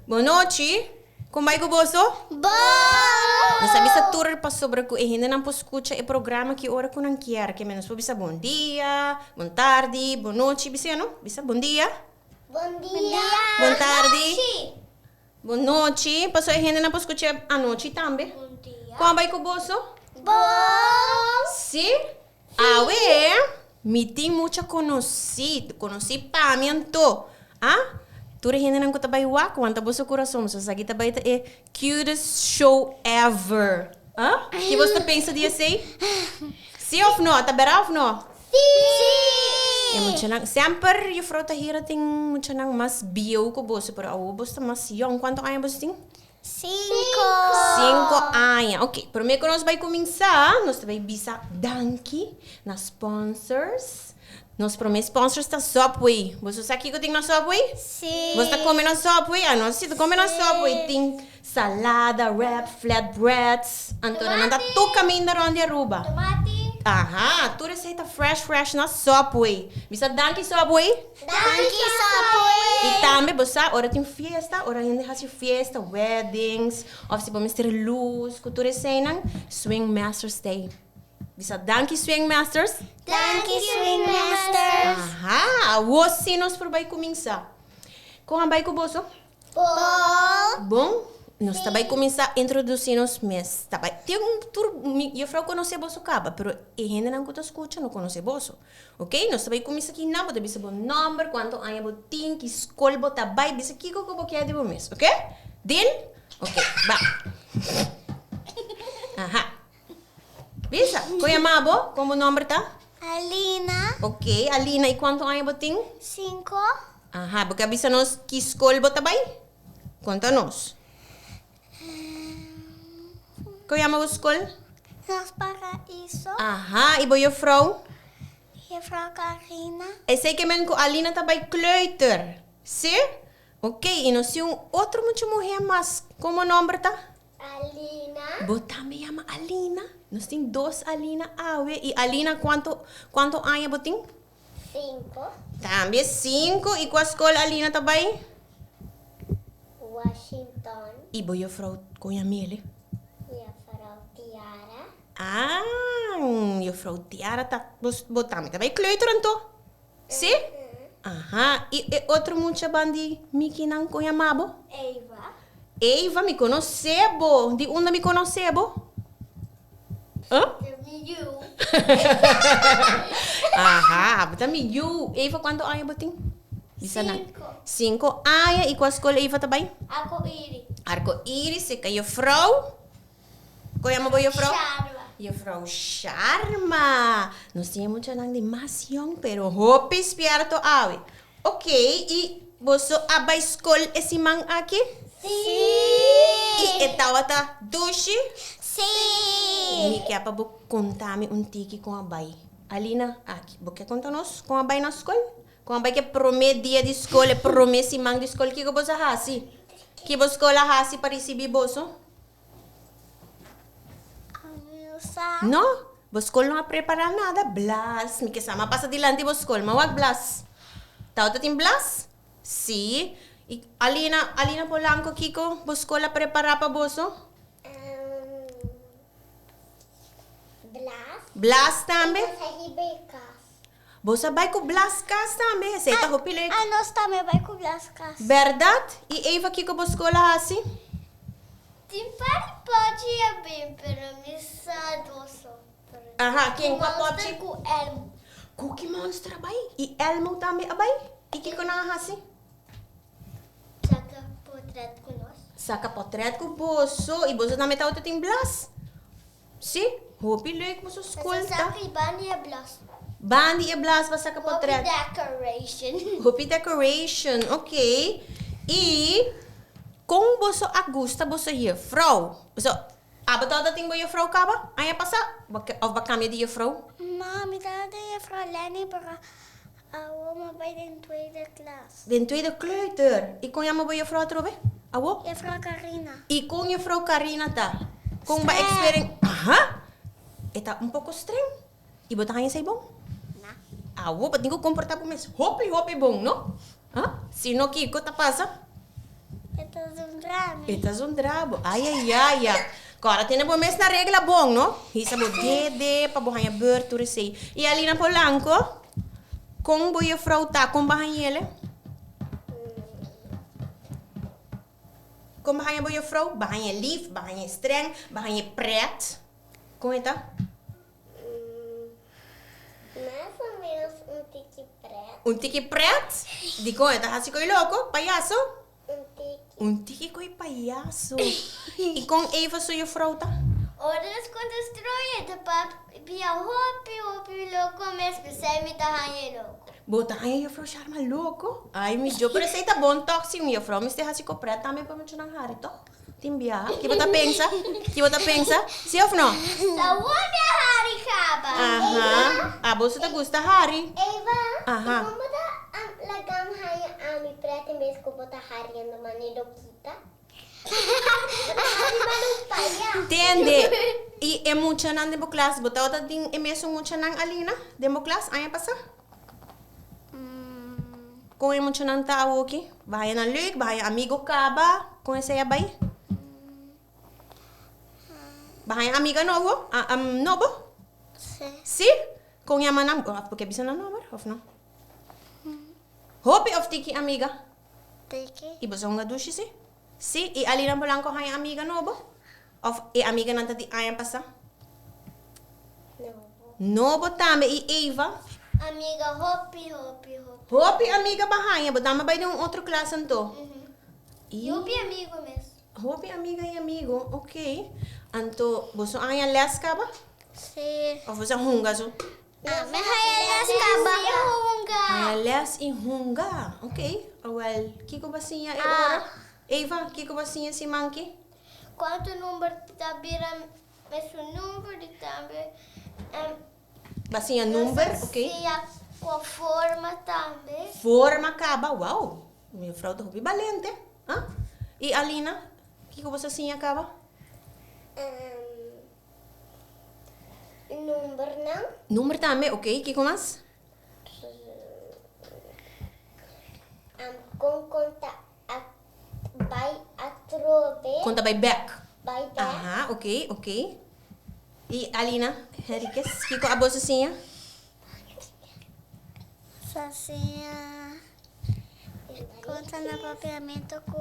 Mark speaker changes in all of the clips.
Speaker 1: Bon nochi. Kon bai ku boso?
Speaker 2: Bon!
Speaker 1: Nos a bisa tur pasobra ku e hendenan por skucha e programa ki ora ku nan kier. Ke men nos por bisa bon dia, bon tardi, bon nochi. Bisa ya no? Bisa bon dia.
Speaker 2: Bon dia.
Speaker 1: Bon tardi. Bon nochi. Pasobra e hendenan por skucha anochi tambe.
Speaker 2: Bon dia.
Speaker 1: Kon a bai ku boso?
Speaker 2: Bon!
Speaker 1: Si? Awe mi tin mucha konosí, konosí pa mi anto. Ah, tur e hendenan ku ta bai wak, wanta boso kurason, boso sa ki ta bai ta e cutest show ever. Ah, ki boso ta pensa di esei? Sí of no? Ta bera of no?
Speaker 2: Sí!
Speaker 1: E muchanan, semper Juffrouw Tahira tin muchanan mas bieu ku boso, pero awor boso ta mas yong. Kuantu aña boso tin?
Speaker 2: Cinco.
Speaker 1: Cinco aña. Ok, prome ku nos bai kuminsá, nos ta bai bisa danki na sponsors. Nos prome sponsors ta Subway. Boso sa kiko tin na Subway?
Speaker 2: Sí.
Speaker 1: Boso ta kome na Subway? Ah, nos si ta kome na Subway. Tin salada, wrap, flatbreads. Anto nan ta tur kaminda rònt di Aruba.
Speaker 2: Tomati.
Speaker 1: Aha, tur esei ta fresh fresh na Subway. Bisa danki Subway.
Speaker 2: Danki Subway.
Speaker 1: I tambe bo sa ora tin fiesta, ora hende hasi fiesta, weddings, of si bo mester luz ku tur eseinan, Swing Masters ta ei. Bisa danki Swing Masters.
Speaker 2: Danki Swing Masters.
Speaker 1: Aha, awor si nos por bai kuminsá. Kon a bai ku boso?
Speaker 2: Bon.
Speaker 1: Bon, nos ta bai kuminsá introdusí nos mes. Ta bai tin un tur mi juffrouw konosé boso kaba, pero e hendenan ku ta skucha no konosé boso. Ok, nos ta bai kuminsá aki nan, bo ta bisa bo nòmber, kuantu aña bo tin, ki skol bo ta bai, bisa kiko ku bo kier di bo mes, ok? Deal? Ok, ba. Aha. Bisa, kon yama bo? Kon bo nòmber ta?
Speaker 2: Alina.
Speaker 1: Ok, Alina, i kuantu aña bo tin?
Speaker 2: Sinku.
Speaker 1: Aha, bo ke a bisa nos ki skol bo ta bai? Konta nos. Kon yama bo skol?
Speaker 2: Nos Paraiso.
Speaker 1: Aha, i bo jufrou?
Speaker 2: Jufrou Karina.
Speaker 1: Esei ke men ku Alina ta bai kleuter, si? Ok, i nos tin un otro mucha muhé mas, kon bo nòmber ta?
Speaker 2: Alina.
Speaker 1: Bo tambe yama Alina? Nos tin dos Alina awe. I Alina kuantu kuantu aña bo tin?
Speaker 2: Sinku.
Speaker 1: Tambe sinku. I kua skol Alina ta bai?
Speaker 2: Washington.
Speaker 1: I bo jufrou kon yam'el?
Speaker 2: Jufrou Tiara.
Speaker 1: Ah, jufrou Tiara ta bo bo tambe ta bai kleuter anto? Si? Aha, i e otro mucha ban di Mikinan kon yama bo?
Speaker 2: Eva.
Speaker 1: Eva, mi konosé bo. Di unda mi konosé bo? Huh?
Speaker 2: Di mi yu.
Speaker 1: Aha, bo ta mi yu. Eva, kuantu aña bo tin? Bisa nan.
Speaker 2: Sinku.
Speaker 1: Sinku aña. I kua skol Eva ta bai?
Speaker 2: Arko Iris.
Speaker 1: Arko Iris, seka jufrou. Kon yama bo jufrou?
Speaker 2: Sharma.
Speaker 1: Jufrou Sharma. Nos tin e muchanan di mas yong pero hopi spierto awe. Ok, i boso a bai skol e siman aki?
Speaker 2: Si.
Speaker 1: I e tawata dushi?
Speaker 2: Si.
Speaker 1: Mi ke pa bo konta mi un tiki kon a bai. Alina, aki, bo ke konta nos kon a bai na skol? Kon a bai ke prome dia di skol, e prome siman di skol, kiko boso a hasi? Ki bo skol a hasi pa risibi boso? No, bo skol no a prepará nada. Blas, mi ke sa m'a pasa dilanti bo skol, m'a wak Blas. Tawata tin Blas? Sí. I Alina, Alina Polanco kiko bo skol a prepará pa boso?
Speaker 2: Blas.
Speaker 1: Blas tambe?
Speaker 2: I nos a hiba e kas.
Speaker 1: Boso a bai ku Blas kas tambe? Esei ta hopi leuk.
Speaker 2: A nos tambe bai ku Blas kas.
Speaker 1: Bèrdat? I Eva kiko bo skol a hasi?
Speaker 2: Tin par di pòchi a bin pero mi sa dos otro.
Speaker 1: Aha, ken ku a pòchi?
Speaker 2: Monster ku Elmo.
Speaker 1: Cookie Monster a bai i Elmo tambe a bai? I kiko nan a hasi?
Speaker 2: Saka potrèt ku nos.
Speaker 1: Saka potrèt ku boso i boso tambe tabata tin Blas? Sí, hopi leuk boso skol ta.
Speaker 2: Boso saka i bandi e blas.
Speaker 1: Bandi e blas pa saka potret.
Speaker 2: Hopi decoration.
Speaker 1: Hopi decoration, ok. I kon boso a gusta boso jefrou? Boso abo tabata tin bo jefrou kaba aña pasa of bo a kambia di jefrou?
Speaker 2: No, mi tabata tin jefrou Lenny pero Awo mi bai den tweede klas.
Speaker 1: Den tweede kleuter. I kon yama bo jefrou atrobe? Awo?
Speaker 2: Jefrou Karina.
Speaker 1: I kon jefrou Karina ta? Kon ba eksperen. Aha! E ta un poko streng. I bo ta haña esei bon?
Speaker 2: Na.
Speaker 1: Awo, bo tin ku komportá bo mes hopi hopi bon, no? Ha? Si no kiko ta pasa?
Speaker 2: E ta zundra mi.
Speaker 1: E ta zundra bo. Ai ai ai ai. Kòrda tene bo mes na regla bon, no? Hisa bo dede pa bo haña beurt tur esei. I Alina Polanco, kon bo jefrou ta? Kon bo a hañ'ele? Kon bo haña bo jefrou? Bo a hañ'e lif, bo a hañ'e streng, bo a hañ'e prèt? Kon e ta?
Speaker 2: Mas o menos un tiki pret.
Speaker 1: Un tiki pret? Dikon e ta hasi koi loko? Payaso?
Speaker 2: Un tiki.
Speaker 1: Un tiki koi payaso. I kon Eva su jufrou ta?
Speaker 2: Ora nos konta stroya e ta papia hopi hopi loko mes p'esei mi ta haña e loko.
Speaker 1: Bo ta haña jufrou Sharma loko? Ai mi jo, pero esei ta bon tòg si un jufrou mester hasi ko pret tambe pa muchanan hari tòg? Tin biaha. Ki bo ta pensa? Ki bo ta pensa? Si of no?
Speaker 2: Ta worde hari kaba.
Speaker 1: Aha. Abo su ta gusta hari.
Speaker 2: Eva,
Speaker 1: Aha.
Speaker 2: i kon bo ta lagam haña ami pret en bes ku bo ta hariendo mane lokita? Bo ta hari mane un payaso.
Speaker 1: Tende, i e muchanan den bo klas, bo tabata tin e mesun muchanan, Alina, den bo klas aña pasá? Kon e muchanan ta awoki? Bo haña nan leuk? Bo haña amigo kaba? Kon esei a bai? Bo haña amiga nobo? Nobo?
Speaker 2: Sí.
Speaker 1: Sí? Kon yama nan? Bo ke bisa nan nomber of no? Hopi of tiki amiga?
Speaker 2: Tiki.
Speaker 1: I bo sa hunga dushi sí? Sí? I Alina Polanco haña amiga nobo? Of e amiganan ta di aña pasá?
Speaker 2: Nobo.
Speaker 1: Nobo tambe. I Eva?
Speaker 2: Amiga hopi, hopi, hopi.
Speaker 1: Hopi amiga bo haña. Bo tambe bai den un otro klas anto?
Speaker 2: I hopi amigo mes.
Speaker 1: Hopi amiga i amigo, ok. Anto boso a haña lès kaba?
Speaker 2: Sí.
Speaker 1: Of boso a hunga so?
Speaker 2: Mi haña lès kaba.
Speaker 1: Haña lès i hunga, ok. Awel, kiko bo a siña e ora? Eva, kiko bo a siña siman ki?
Speaker 2: Cuanto number ta bira mesun number di tambe
Speaker 1: Ba siña number, ok.
Speaker 2: Nos a siña cua forma tambe.
Speaker 1: Forma caba, wow! Mi juffrouw ta hopi balente, ah. Y Alina, kico bo sa siña caba?
Speaker 2: Numbernan.
Speaker 1: Number tambe, ok. Kico mas?
Speaker 2: Con conta A bai atrobe.
Speaker 1: Kon ta bai bek?
Speaker 2: Bai bek.
Speaker 1: Aha, ok, ok. I Alina Henriquez, kiko abo sa siña?
Speaker 2: Sa siña kon ta na papiamentu ku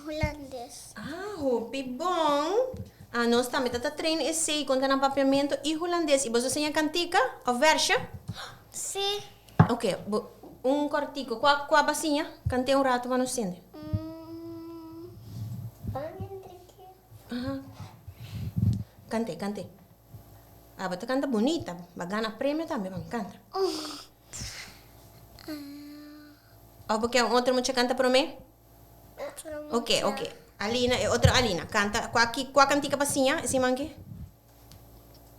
Speaker 2: hulandes.
Speaker 1: Ah, hopi bon. Ah, nos tambe ta ta train esei, kon ta na papiamentu i hulandes. I bo sa siña kantika òf vèrsje?
Speaker 2: Sí.
Speaker 1: Ok, bo un kortiko. Kua kua bo a siña? Kant'é un ratu pa nos tende. Aha. Kant'é, kant'é. Ah, bo ta kanta bunita. Bo a gana premio tambe, ban kanta. Of bo ke un otro mucha kanta promé? Ok, ok. Alina, e otro Alina, kanta. Kua ki kua kantika bo a siña e siman aki?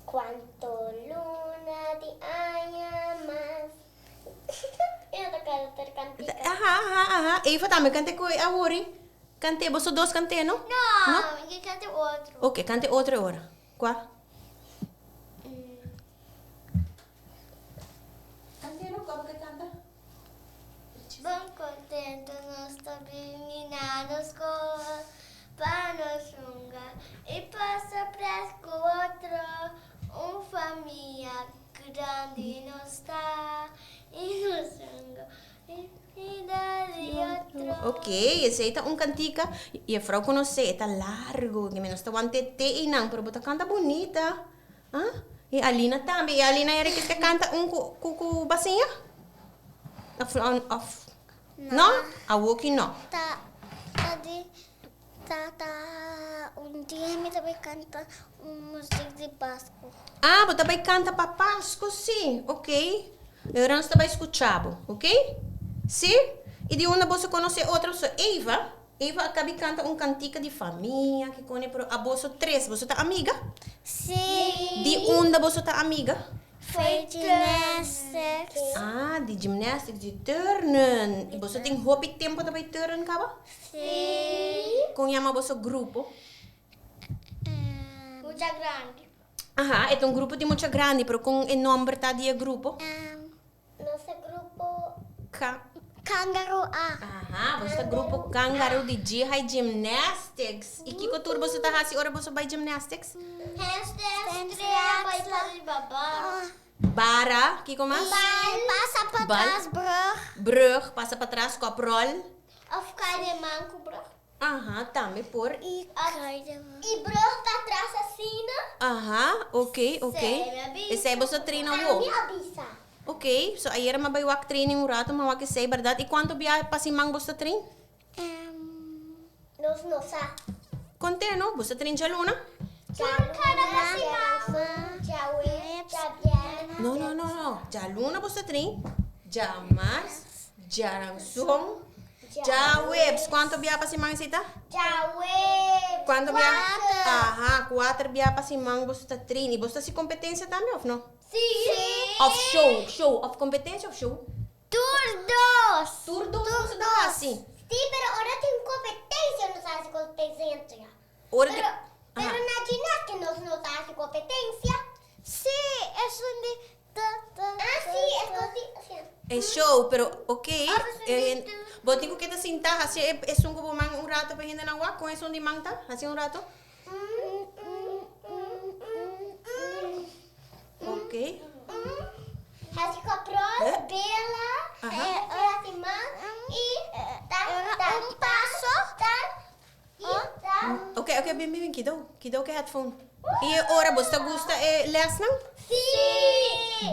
Speaker 2: Cuanto luna di aña mas. E no ta canta tur cantica.
Speaker 1: Aha, aha, aha. Eva tambe canta cu awori. Cant'e, boso dos cant'e, no?
Speaker 2: No, mi ke canta otro.
Speaker 1: Ok, cant'e otro e ora. Cua? Cant'e no, cua bo ke canta?
Speaker 2: Bon contento nos ta bini na nos scol pa nos hunga y pasa pres cu otro. Un famia grandi nos ta y nos hunga y bida di otro.
Speaker 1: Ok, esey ta un cantica. Juffrouw conoce, e ta largo, ke mi nos ta wante te eynan, pero bo ta canta bunita. Ah, y Alina tambe. Y Alina yari kiska canta un cu cu cu basiña? Of of no? Awoki no.
Speaker 2: Ta ta di ta ta un dia mi ta bay canta un music di Pascu.
Speaker 1: Ah, bo ta bay canta pa Pascu si. Ok. E ora nos ta bay scucha bo, ok? Si? Y di unda boso conoce otro? So Eva, Eva a kabi kanta un kantika di famia ki kone pero a boso tres boso ta amiga?
Speaker 2: Sí.
Speaker 1: Di unda boso ta amiga?
Speaker 2: Foi gymnastics.
Speaker 1: Ah, di gymnastics, di turnen. I boso tin hopi tempo ta bai turnen kaba?
Speaker 2: Sí.
Speaker 1: Kon yama boso grupo?
Speaker 2: Mucha grandi.
Speaker 1: Aha, e ta un grupo di mucha grandi, pero kon e nomber ta di e grupo?
Speaker 2: Nos grupo.
Speaker 1: Ka.
Speaker 2: Kangaroo A.
Speaker 1: Aha, boso ta grupo Kangaroo di Jihai Gymnastics. I kiko tur boso ta hasi ora boso bai gymnastics?
Speaker 2: Handstand, strea, bai pariba, bara.
Speaker 1: Bara, kiko mas?
Speaker 2: Bal, pasa patras, brug.
Speaker 1: Brug, pasa patras, koprol.
Speaker 2: Of kai den man ku brug.
Speaker 1: Aha, tambe por.
Speaker 2: I kai den man. I brug patras asina.
Speaker 1: Aha, ok, ok. Esei boso train awo?
Speaker 2: Ami a bisa.
Speaker 1: Ok, so ayera mi a bai wak training un rato, mi a wak esei, berdad? I kuantu bia pa siman boso ta train?
Speaker 2: Nos no sa.
Speaker 1: Konte no, boso ta train djaluna?
Speaker 2: Djaluna, djasamá, djawe, djabièrnè.
Speaker 1: No, no, no, no. Djaluna boso ta train, djamars, djaranson, djaweps. Kuantu bia pa siman esei ta?
Speaker 2: Djaweps.
Speaker 1: Kuantu bia? Kuater. Aha, kuater bia pa siman boso ta train. I boso ta hasi kompetensia tambe òf no?
Speaker 2: Sí.
Speaker 1: Of show, show, of competencia of show?
Speaker 2: Tur dos.
Speaker 1: Tur dos boso ta hasi?
Speaker 2: Sí, pero ora tin competencia nos hasi competencia.
Speaker 1: Ora tin,
Speaker 2: Pero, pero na gimnasia nos no ta hasi competencia. Sí, es un di ta ta. Ah, sí, es cosí, sí.
Speaker 1: E show, pero ok,
Speaker 2: Ah, pues un di tu.
Speaker 1: bo tin cu keda sinta hasi e esun cu bo man un rato pa hende nan wak, con esun di man ta? Hasi un rato. Ok.
Speaker 2: Hasi kaprol, bela, hasi man i ta ta un paso ta i ta.
Speaker 1: Ok, ok, bin, bin, bin, kidou, kidou ke headphone. I e ora bos ta gusta e lesnan?
Speaker 2: Si!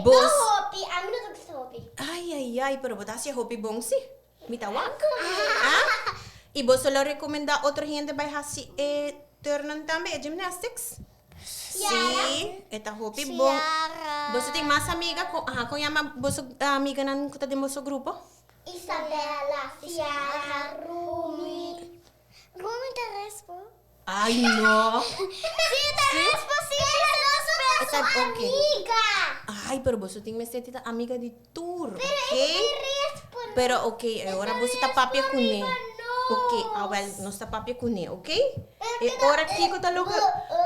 Speaker 1: Bos.
Speaker 2: No hopi, ami no ta gusta hopi.
Speaker 1: Ai, ai, ai, pero bo ta hasi e hopi bon si. Mi ta wak. Ah? I boso lo rekomendá otro hende bai hasi e turnan tambe, e gymnastics? Sí, e ta hopi bon. Boso tin mas amiga? Kon, aha, kon yama boso amiganan ku ta den boso grupo?
Speaker 2: Isabella, Ciara, Rumi. Rumi ta respo.
Speaker 1: Ay, no.
Speaker 2: Sí, ta respo, sí, ta nos beso amiga.
Speaker 1: Ay, pero boso tin mester di ta amiga di tur,
Speaker 2: Pero
Speaker 1: ok?
Speaker 2: e ta respo.
Speaker 1: Pero ok, e ora boso ta papia kuné. Ok, awel, nos ta papia kuné, ok? E ora kiko ta loke,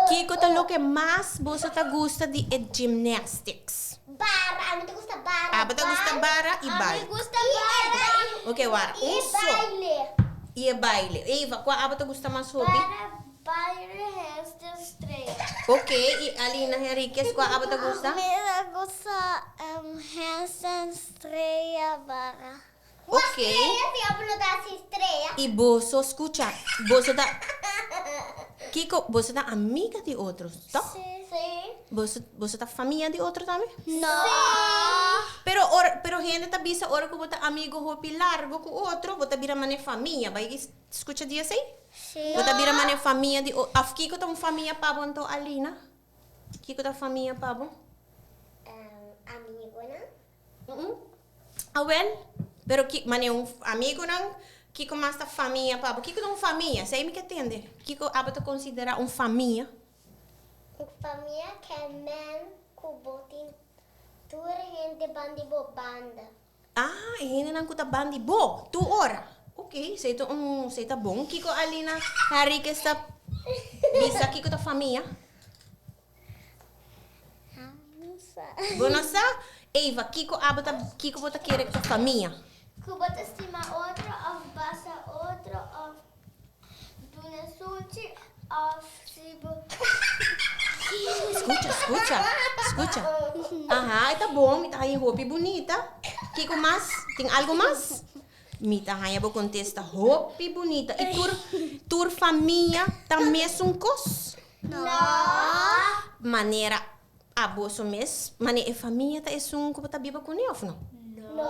Speaker 1: kiko ta loke mas boso ta gusta di e gymnastics?
Speaker 2: Bara, ami ta gusta bara.
Speaker 1: Abo ta gusta bara i bal.
Speaker 2: Ami gusta bara.
Speaker 1: Ok, wara, un so.
Speaker 2: I e baile.
Speaker 1: I e baile. Eva, kua abo ta gusta mas hopi?
Speaker 2: Bara, baile, handstand, straight.
Speaker 1: Ok, i Alina Henriquez, kua abo ta gusta?
Speaker 2: Mi ta gusta handstand, straight, bara. Kua
Speaker 1: Ok.
Speaker 2: straight si abo no ta hasi straight?
Speaker 1: I boso skucha, boso ta, kiko, boso ta amiga di otro, toch?
Speaker 2: Si.
Speaker 1: Boso, boso ta famia di otro tambe?
Speaker 2: No.
Speaker 1: Pero ora, pero hende ta bisa ora ku bo ta amigo hopi largo ku otro, bo ta bira manera famia. Bai skucha di esei?
Speaker 2: Si.
Speaker 1: Bo ta bira manera famia di o, af kiko ta un famia pa bo anto, Alina? Kiko ta famia pa bo?
Speaker 2: Amigonan.
Speaker 1: Awel, pero ki, manera un amigonan, kiko mas ta famia pa bo? Kiko ta un famia? Esei mi ke tende. Kiko abo ta konsiderá un famia?
Speaker 2: Un famia ke men ku bo tin tur hende ban di bo banda.
Speaker 1: Ah, e hendenan ku ta ban di bo tur ora. Ok, esei ta un, esei ta bon. Kiko Alina Henriquez ta bisa kiko ta famia?
Speaker 2: No sa.
Speaker 1: Bo no sa? Eva, kiko abo ta, kiko bo ta kere ku ta famia?
Speaker 2: Ku bo ta stima otro òf basa otro òf. Duna sunchi of si bo.
Speaker 1: Skucha, skucha, skucha. Aha, e ta bon, mi ta haña hopi bunita. Kiko mas? Tin algo mas? Mi ta haña bo kontesta hopi bunita. I tur, tur famia ta mesun kos?
Speaker 2: No.
Speaker 1: Manera aboso mes, manera e famia ta esun ku bo ta biba kuné òf no?
Speaker 2: No.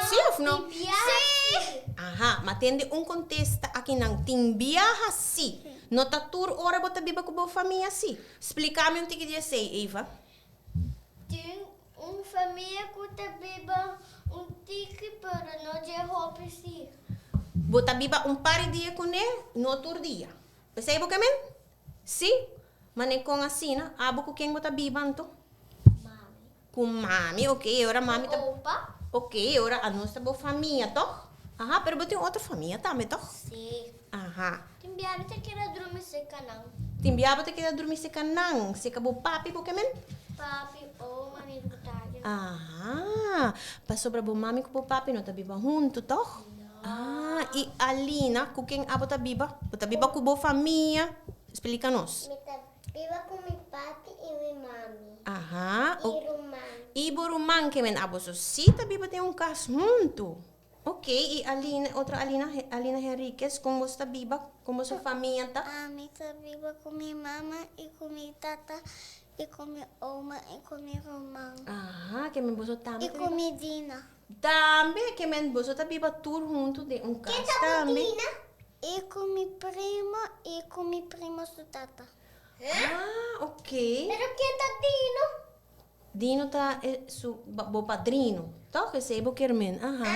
Speaker 1: Sí òf no?
Speaker 2: Tin biaha sí.
Speaker 1: Aha, ma tende un kontesta akinan, tin biaha sí. No ta tur ora bo ta biba ku bo famia sí. Splika mi un tiki di esei, Eva.
Speaker 2: Tin un famia ku ta biba un tiki pero no dje hopi sí.
Speaker 1: Bo ta biba un par di dia kuné, no tur dia. Esei bo ke men? Sí, mane kon asina, abo ku ken bo ta biba anto?
Speaker 2: Mami.
Speaker 1: Ku mami, ok, e ora mami ta.
Speaker 2: Ku opa.
Speaker 1: Ok, e ora anos ta bo famia, tòg? Aha, pero bo tin otro famia tambe, tòg?
Speaker 2: Sí.
Speaker 1: Aha.
Speaker 2: Tin bia bo ta keda drumi seka nan.
Speaker 1: Tin bia bo ta keda drumi seka nan, seka bo papi bo ke men?
Speaker 2: Papi, oma, mi ku tata.
Speaker 1: Aha, pasobra bo mami ku bo papi no ta biba huntu, tòg? Ah, i Alina, ku ken abo ta biba? Bo ta biba ku bo famia? Splika nos.
Speaker 2: Mi ta biba ku mi papi i mi mami.
Speaker 1: Aha.
Speaker 2: I ruman.
Speaker 1: I bo ruman ke men abo so sí ta biba den un kas huntu. Ok, i Alina, otro Alina, Alina Henriquez, kon boso ta biba? Kon boso famia ta?
Speaker 2: Ami ta biba ku mi mama i ku mi tata i ku mi oma i ku mi ruman.
Speaker 1: Aha, ke men boso tambe
Speaker 2: ta biba? I ku mi Dina.
Speaker 1: Tambe, ke men boso ta biba tur huntu den un kas tambe?
Speaker 2: Ken ta ku Dina? I ku mi primo i ku mi primo su tata.
Speaker 1: Ah, ok.
Speaker 2: Pero ken ta Dino?
Speaker 1: Dino ta e su bo padrino, toch? Esei bo kier men, aha.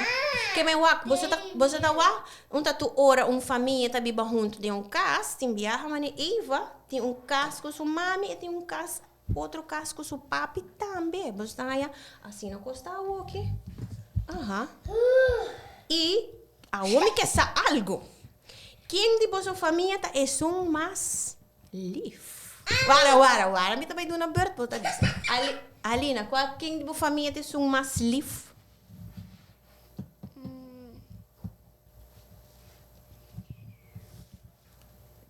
Speaker 1: Ke men wak, boso ta, boso ta wak, un ta tur ora un famia ta biba huntu den un kas, tin biaha manera Eva tin un kas ku su mami e tin un kas, otro kas ku su papi tambe. Boso ta haña asina kos ta awoki. Aha. I awo mi ke sa algu. Ken di boso famia ta esun mas Lif. Wara, wara, wara, mi ta bai duna beurt, bo ta bisa. Ali, Alina, kua ken di bo famia ta esun mas lif?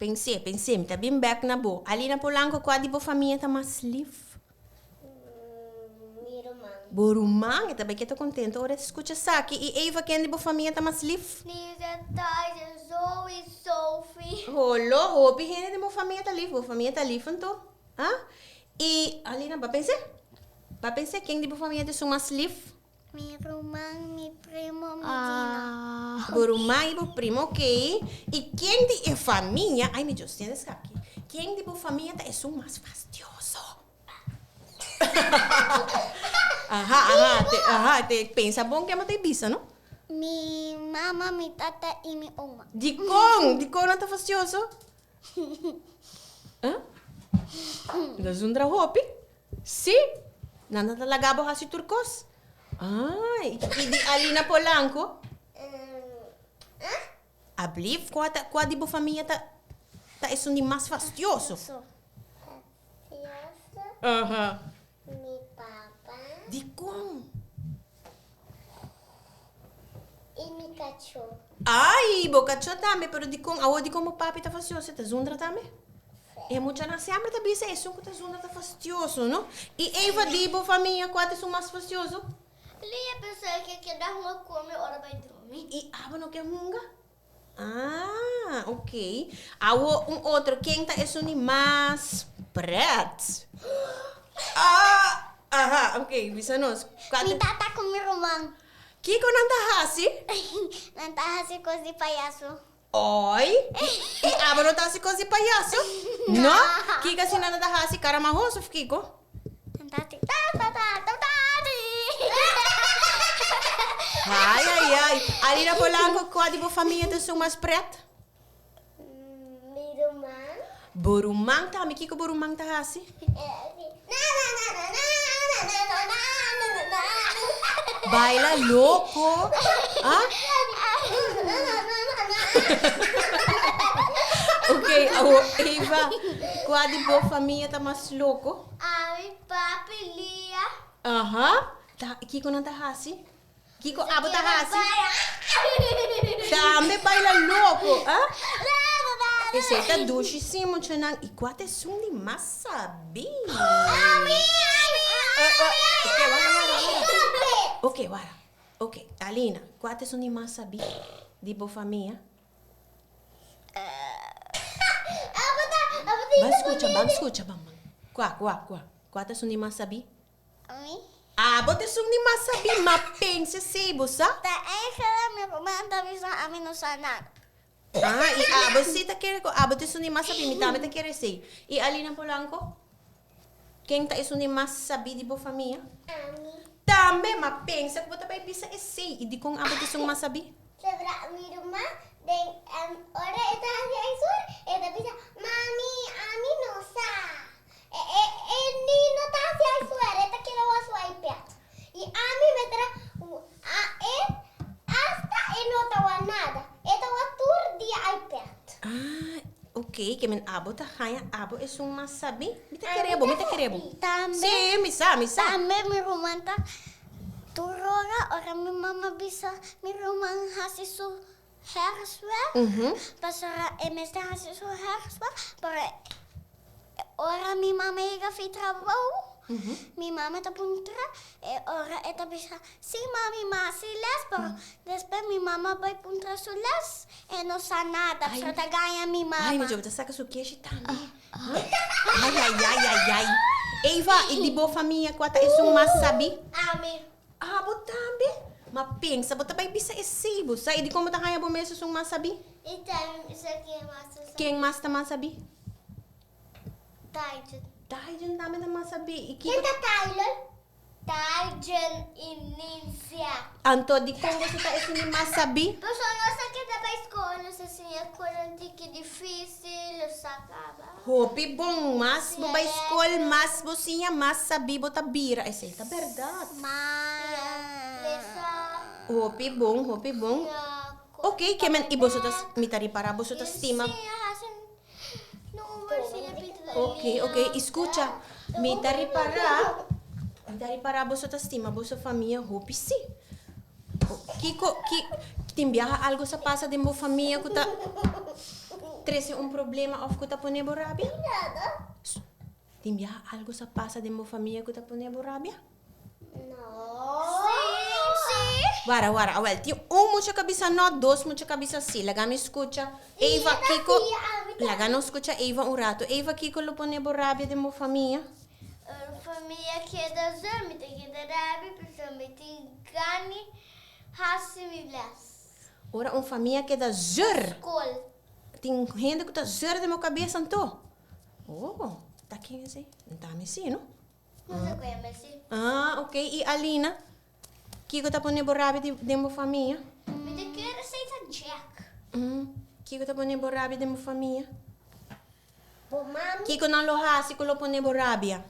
Speaker 1: Pens'é, pens'é, mi ta bin bèk na bo. Alina Polanco, kua di bo famia ta mas lif?
Speaker 2: Mi ruman.
Speaker 1: Bo ruman? E ta bai keda kontento ora e skucha esaki. I Eva, ken di bo famia ta mas lif?
Speaker 2: Lisa, Tyson, Zoe, Sophie.
Speaker 1: Holo, hopi hende den bo famia ta lif. Bo famia ta lif anto? Ah? I Alina, bo a pens'é? Bo a pens'é ken di bo famia ta esun mas lif?
Speaker 2: Mi ruman, mi primo, mi Dina.
Speaker 1: Bo ruman i bo primo, ok. I ken di e famia, ai mi Dios, tende esaki. Ken di bo famia ta esun mas fastioso? Aha, aha, te, aha, te pensa bon ke bo ta bisa, no?
Speaker 2: Mi mama, mi tata i mi oma.
Speaker 1: Dikon? Dikon nan ta fastioso? Huh? Nan zundra hopi? Sí, nan ta laga bo hasi tur kos. Ah, i di Alina Polanco? Ablief, kua ta, kua di bo famia ta, ta esun di mas fastioso?
Speaker 2: Fastioso?
Speaker 1: Aha.
Speaker 2: Mi papa.
Speaker 1: Dikon?
Speaker 2: I mi kachó.
Speaker 1: Ai, bo kachó tambe, pero dikon, awor dikon bo papi ta fastioso? E ta zundra tambe? E muchanan semper ta bisa esun ku ta zundra ta fastioso, no? I Eva di bo famia kua ta esun mas fastioso?
Speaker 2: Lia pensa ke keda hunga ku mi ora bai drumi.
Speaker 1: I abo no ke hunga? Ah, ok. Awo un otro, ken ta esun di mas pret? Ah, aha, ok, bisa nos. Kua
Speaker 2: Mi tata ku mi ruman.
Speaker 1: Kiko nan ta hasi?
Speaker 2: Nan ta hasi kos di payaso.
Speaker 1: Oi, i abo no ta hasi kos di payaso? No? Kiko asina nan ta hasi? Kara mahos of kiko?
Speaker 2: Nan ta hasi ta ta ta ta ta ti.
Speaker 1: Ai ai ai. Alina Polanco, kua di bo famia ta esun mas pret?
Speaker 2: Mi ruman.
Speaker 1: Bo ruman tambe? Kiko bo ruman ta hasi? Baila loko. Ah? Ok, awor Eva, kua di bo famia ta mas loko?
Speaker 2: Ami, papi, Lia.
Speaker 1: Aha. Ta, kiko nan ta hasi? Kiko abo ta hasi? Tambe baila loko, ah? Esei ta dushi sí, muchanan. I kua ta esun di mas sabí? Ok, wara, wara, wara. Ok, wara. Ok, Alina, kua ta esun di mas sabí di bo famia? Ban skucha, ban skucha, ban, ban. Kua, kua, kua? Kua ta esun di mas sabí?
Speaker 2: Ami.
Speaker 1: Abo ta esun di mas sabí, ma pensa esei, bo sa?
Speaker 2: Ta Angela, mi ruman ta bisa ami no sa nada.
Speaker 1: Ah, i abo si ta kere ku abo ta esun di mas sabí, mi tambe ta kere esei. I Alina Polanco? Ken ta esun di mas sabí di bo famia?
Speaker 2: Ami.
Speaker 1: Tambe, ma pensa ku bo ta bai bisa esei. I dikon abo ta esun mas sabí?
Speaker 2: Sobra mi ruman den ora e ta hasi esun, e ta bisa, Mami, ami no sa. E e e ni no ta hasi ai suer, e ta keda wak su iPad. I ami mester a e hasta e no ta wak nada. E ta wak tur dia iPad.
Speaker 1: Ah, ok. Ok, ke men abo ta haña abo esun mas sabí? Mi ta kere bo, mi ta kere bo.
Speaker 2: Tambe.
Speaker 1: Sí, mi sa, mi sa.
Speaker 2: Tambe mi ruman ta tur ora, ora mi mama bisa mi ruman hasi su huiswerk, pasobra e mester hasi su huiswerk, pero ora mi mama yega fi trabou, mi mama ta puntra e ora e ta bisa, sí mami, mi a hasi les, pero despues mi mama bai puntra su les, e no sa nada, pasobra ta gaña mi mama.
Speaker 1: Ay, mi djobe ta saka su keshi tambe. Ay, ay, ay, ay, ay. Eva, i di bo famia kua ta esun mas sabí?
Speaker 2: Ami.
Speaker 1: Abo tambe? Ma pensa, bo ta bai bisa esei bo sa. I dikon bo ta haña bo mes esun mas sabí?
Speaker 2: I tambe bisa ken mas ta sabí.
Speaker 1: Ken mas ta mas sabí?
Speaker 2: Tygen.
Speaker 1: Tygen tambe ta mas sabí. I kiko.
Speaker 2: Ken ta Tyler? Tygen i Ninsia.
Speaker 1: Anto dikon boso ta esun di mas sabí?
Speaker 2: Pasobra nos a keda bai skol, nos a siña konan tiki difísil, nos a kaba.
Speaker 1: Hopi bon, mas bo bai skol, mas bo siña, mas sabí bo ta bira. Esei ta bèrdat. Hopi bon, hopi bon. Ok, ke men, i boso ta, mi ta ripará boso ta stima. Ok, ok, i skucha, mi ta ripará, mi ta ripará boso ta stima boso famia hopi sí. Kiko, ki, tin biaha algo sa pasa den bo famia ku ta trese un problema òf ku ta pone bo rabia? Tin biaha algo sa pasa den bo famia ku ta pone bo rabia? Wara, wara, awel, tin un mucha ku a bisa no, dos mucha ku a bisa sí. Laga mi skucha Eva, kiko, laga nos skucha Eva un ratu. Eva, kiko lo pone bo rabia den bo famia?
Speaker 2: Famia keda zeur, mi ta keda rabia pasobra mi tin gana hasi mi les.
Speaker 1: Ora un famia keda zeur.
Speaker 2: Skol.
Speaker 1: Tin hende ku ta zeur den bo kabes anto? Oh, ta ken esei? N ta mi si, no?
Speaker 2: No sa ku e mi si.
Speaker 1: Ah, ok. I Alina? Kiko ta pone bo rabia den bo famia?
Speaker 2: Mi ta kere esei ta Jack.
Speaker 1: Kiko ta pone bo rabia den bo famia?
Speaker 2: Bo mami.
Speaker 1: Kiko nan lo hasi ku lo pone bo rabia?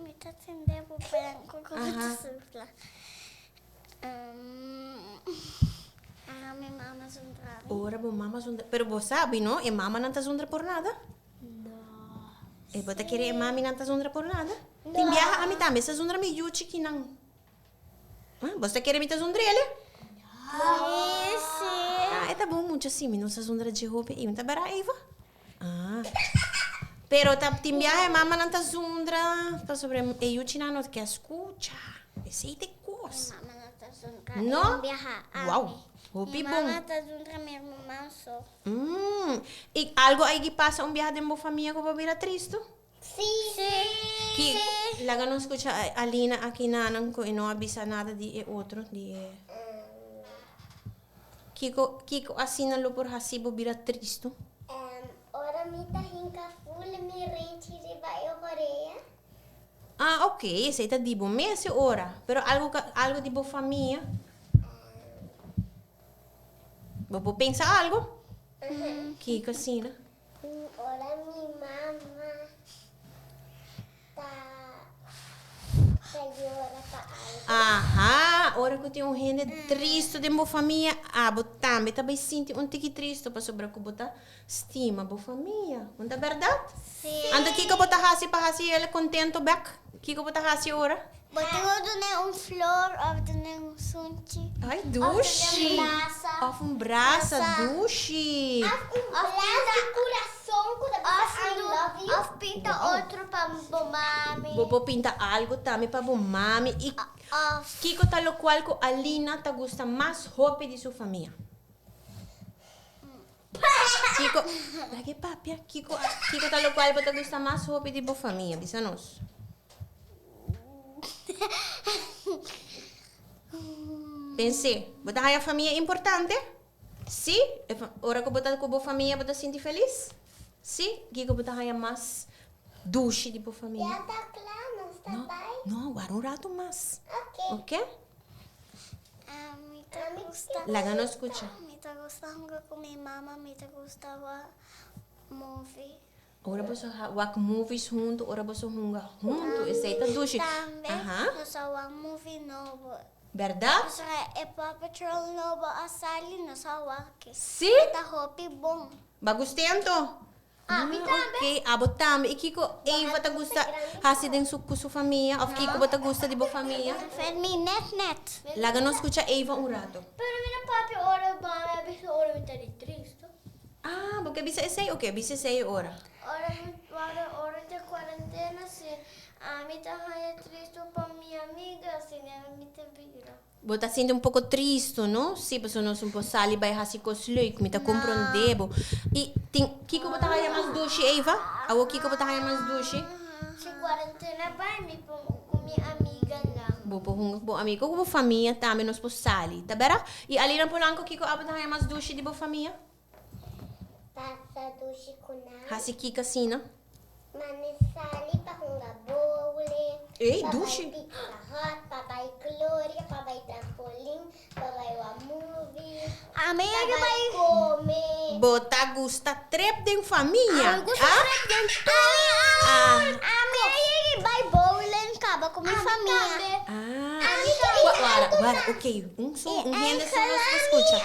Speaker 2: Mi ta tende bo blanco ku bo ta sufla. Ora mi mama zundra mi.
Speaker 1: Ora bo mama zundra, pero bo sabi no, e mamanan ta zundra por nada?
Speaker 2: No.
Speaker 1: E bo ta kere e maminan ta zundra por nada? No. Tin biaha ami tambe sa zundra mi yu chikinan. Bo ta kere mi ta zundr'el?
Speaker 2: Sí, sí.
Speaker 1: Ah, e ta bon mucha si mi no sa zundra dje hopi ei. Mi ta bera Eva? Ah. Pero ta tin biaha e mamanan ta zundra pasobra e yuchinan no ta ke skucha. Esei ta e kos.
Speaker 2: Mi mama no ta zundra.
Speaker 1: No?
Speaker 2: E biaha ami.
Speaker 1: Wow, hopi bon.
Speaker 2: Mi mama ta zundra mi ruman so.
Speaker 1: I algo a yegi pasa un biaha den bo famia ku bo bira tristu?
Speaker 2: Sí.
Speaker 1: Ki, laga nos skucha Alina aki nanan ku e no a bisa nada di e otro, di e. Kiko, kiko asina lo por hasi bo bira tristu?
Speaker 2: Ora mi ta hinka ful mi renchi riba e orea.
Speaker 1: Ah, ok, esei ta di bo mes e ora. Pero algo, algo di bo famia? Bo por pensa algo? Kiko asina?
Speaker 2: Ora mi mama ta ta yora pa algo.
Speaker 1: Aha, ora ku tin un hende tristu den bo famia, abo tambe ta bai sinti un tiki tristu pasobra ku bo ta stima bo famia. No ta bèrdat?
Speaker 2: Sí.
Speaker 1: Anto kiko bo ta hasi pa hasi el kontento bèk? Kiko bo ta hasi ora?
Speaker 2: Bo tin ku dun'é un flor òf dun'é un sunchi.
Speaker 1: Ay, dushi!
Speaker 2: Òf dun'é un brasa.
Speaker 1: Òf un brasa, dushi!
Speaker 2: Òf un brasa di kurason ku ta bisa I love you. Òf pinta otro pa bo mami.
Speaker 1: Bo por pinta algu tambe pa bo mami. I kiko ta lokual ku Alina ta gusta mas hopi di su famia? Kiko, lag'é papia. Kiko, kiko ta lokual bo ta gusta mas hopi di bo famia? Bisa nos. Pens'é, bo ta haña famia importante? Sí? Ora ku bo ta ku bo famia bo ta sinti felis? Sí? Kiko bo ta haña mas dushi di bo famia?
Speaker 2: Ya ta kla, nos ta bai.
Speaker 1: No, wara un ratu mas.
Speaker 2: Ok.
Speaker 1: Ok? Laga nos skucha.
Speaker 2: Mi ta gusta hunga ku mi mama, mi ta gusta wak movie.
Speaker 1: Ora boso wak movies huntu, ora boso hunga huntu, esei ta dushi.
Speaker 2: Tambe nos a wak movie nobo.
Speaker 1: Bèrdat?
Speaker 2: Pasobra e Paw Patrol nobo a sali, nos a wak.
Speaker 1: Sí?
Speaker 2: E ta hopi bon.
Speaker 1: Bo a gust'é anto?
Speaker 2: Ami tambe.
Speaker 1: Ok, abo tambe. I kiko Eva ta gusta hasi den su ku su famia? Òf kiko bo ta gusta di bo famia?
Speaker 2: Fermi net net.
Speaker 1: Laga nos skucha Eva un rato.
Speaker 2: Pero mi no papia ora mami a bisa ora mi ta di tristu.
Speaker 1: Ah, bo ke bisa esei? Ok, bisa esei e ora.
Speaker 2: Ora mi ora ora ta kuarentena si ami ta haña tristu pa mi amiga si mi ta bira.
Speaker 1: Bo ta sinti un poko tristu, no? Sí, pasobra nos no por sali bai hasi kos leuk. Mi ta komprondé bo. I tin, kiko bo ta haña mas dushi, Eva? Awor kiko bo ta haña mas dushi?
Speaker 2: Si kuarentena bai, mi por ku mi amiganan.
Speaker 1: Bo por hunga ku bo amiga, ku bo famia tambe nos por sali, ta bera? I Alina Polanco, kiko abo ta haña mas dushi di bo famia?
Speaker 2: Pasa dushi ku nan.
Speaker 1: Hasi kiko asina?
Speaker 2: Mane sali pa hunga bowling.
Speaker 1: Ey, dushi!
Speaker 2: Pa bai Pizza Hut, pa bai Gloria, pa bai trampolin, pa bai wak movie, pa bai kome.
Speaker 1: Bo ta gusta trep den famia,
Speaker 2: Ami gusta
Speaker 1: ah?
Speaker 2: trep den tur. Ami a yega bai bowling kaba ku mi famia.
Speaker 1: Ah.
Speaker 2: Ami tambe.
Speaker 1: Wara, wara, ok, un so, un hende so nos por skucha.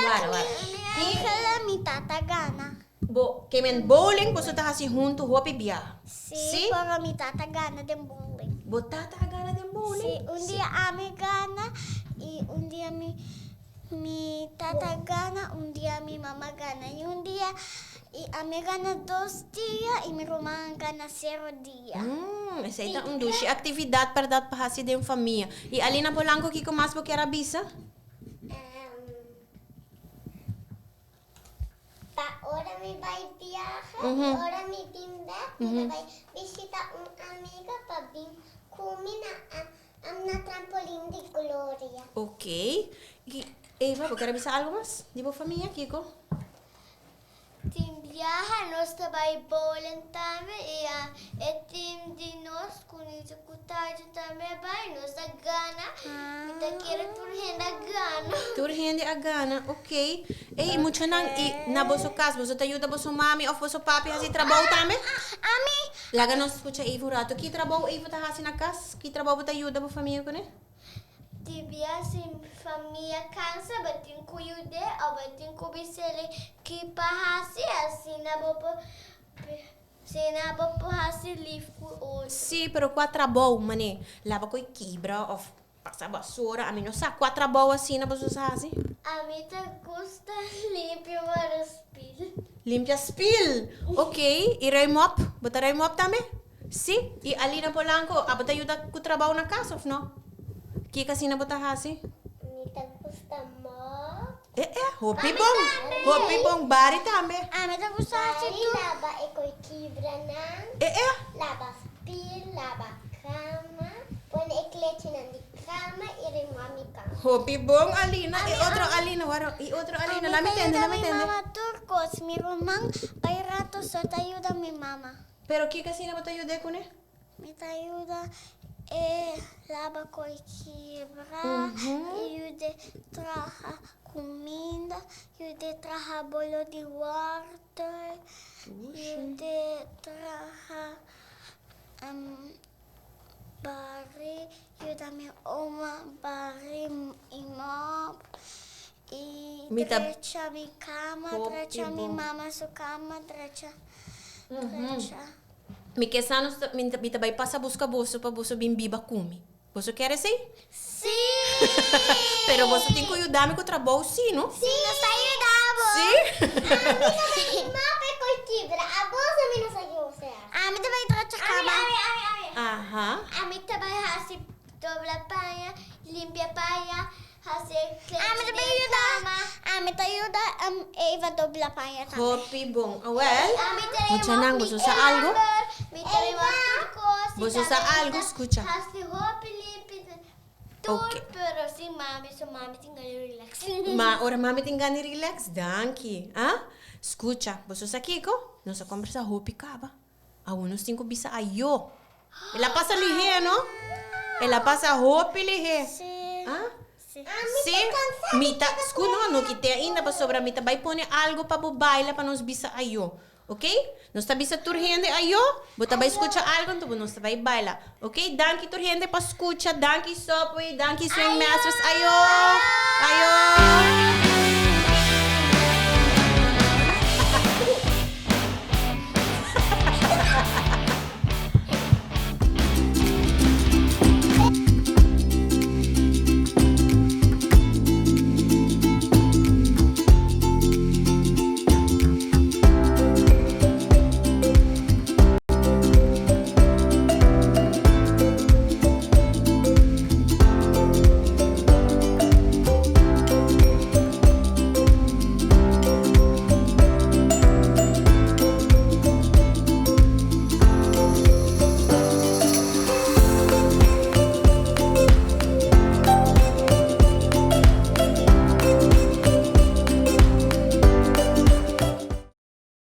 Speaker 1: Wara, wara.
Speaker 2: Angela mi tata gana.
Speaker 1: Bo ke men bowling boso ta hasi huntu hopi bia?
Speaker 2: Sí, pero mi tata gana den bowling.
Speaker 1: Bo tata a gana den bowling?
Speaker 2: Sí, un dia ami gana i un dia mi mi tata gana, un dia mi mama gana i un dia i ami gana dos dia i mi ruman gana sero dia.
Speaker 1: Mm, esei ta un dushi aktividat bèrdat pa hasi den famia. I Alina Polanco kiko mas bo kier a bisa?
Speaker 2: Pa ora mi bai biaha i ora mi bin bek mi ta bai bishita un amiga pa bin ku mi na na trampolin di Gloria.
Speaker 1: Ok. Eva, bo kier a bisa algo mas di bo famia, kiko?
Speaker 2: Tin biaha nos ta bai bowling tambe i e team di nos ku Nita ku Taja tambe a bai, nos a gana. Mi ta kere tur hende a gana.
Speaker 1: Tur hende a gana, ok. Ey, muchanan, i na boso kas boso ta yuda boso mami òf boso papi hasi trabou tambe?
Speaker 2: Ami.
Speaker 1: Laga nos skucha Eva un ratu. Ki trabou Eva ta hasi na kas? Ki trabou bo ta yuda bo famia kuné?
Speaker 2: Di bia si famia kansa bo tin ku yud'é òf bo tin ku bis'é ki pa hasi asina bo por asina bo por hasi lif ku otro.
Speaker 1: Sí, pero kua trabou manera laba ku e kibra òf pasa basura ami no sa kua trabou asina boso sa hasi.
Speaker 2: Ami ta gusta limpia wara spil.
Speaker 1: Limpia spil! Ok, i ruim op? Bo ta ruim op tambe? Sí, i Alina Polanco, abo ta yuda ku trabou na kas of no? Kiko asina bo ta hasi?
Speaker 2: Mi ta gusta mop.
Speaker 1: E e, hopi bon, hopi bon, bari tambe.
Speaker 2: Ami ta gusta hasi tur. Bari laba e koi kibranan.
Speaker 1: E e.
Speaker 2: Laba spil, laba kama, pone e klechinan di kama i remua mi kama.
Speaker 1: Hopi bon, Alina. E otro Alina, wara, i otro Alina, lami tende, lami tende.
Speaker 2: Ami ta yuda mi mama tur kos, mi ruman bai rato so ta yuda mi mama.
Speaker 1: Pero kiko asina bo ta yud'é kuné?
Speaker 2: Mi ta yuda e laba koi kibra, yud'é traha kuminda, yud'é traha bolo di wòrtel, yud'é traha bari, yuda mi oma bari i mòp, i drecha mi kama, drecha mi mama su kama, drecha.
Speaker 1: Mi ke sa nos ta, mi ta bai pasa buska boso pa boso bin biba ku mi. Boso kier esei?
Speaker 2: Sí!
Speaker 1: Pero boso tin ku yuda mi ku trabou sí, no?
Speaker 2: Sí, nos ta yuda bo.
Speaker 1: Sí?
Speaker 2: Ami ta bai mapa e koi kibra. A boso mi no sa ki boso hasi. Ami ta bai tracha kama. Ami, ami, ami, ami.
Speaker 1: Aha.
Speaker 2: Ami ta bai hasi dobla paña, limpia paña. Ami ta yuda Ami ta yuda Eva dobla paña tambe.
Speaker 1: Hopi bon. Awel, muchanan boso sa algo? Boso sa algo? Skucha. Ok. Ma ora mami tin gana di relax? Danki. Ah? Skucha, boso sa kiko? Nos a kombersa hopi kaba. Awor nos tin ku bisa ayo. El a pasa lihé, no? El a pasa hopi lihé.
Speaker 2: Sí.
Speaker 1: Ah?
Speaker 2: Sí.
Speaker 1: Sí. Mi ta, sku no, no kite ainda pasobra mi ta bai pone algo pa bo baila pa nos bisa ayo. Ok? Nos ta bisa tur hende ayo, bo ta bai skucha algu anto bo nos ta bai baila. Ok? Danki tur hende pa skucha, danki Subway, danki Swing Masters. Ayo! Ayo!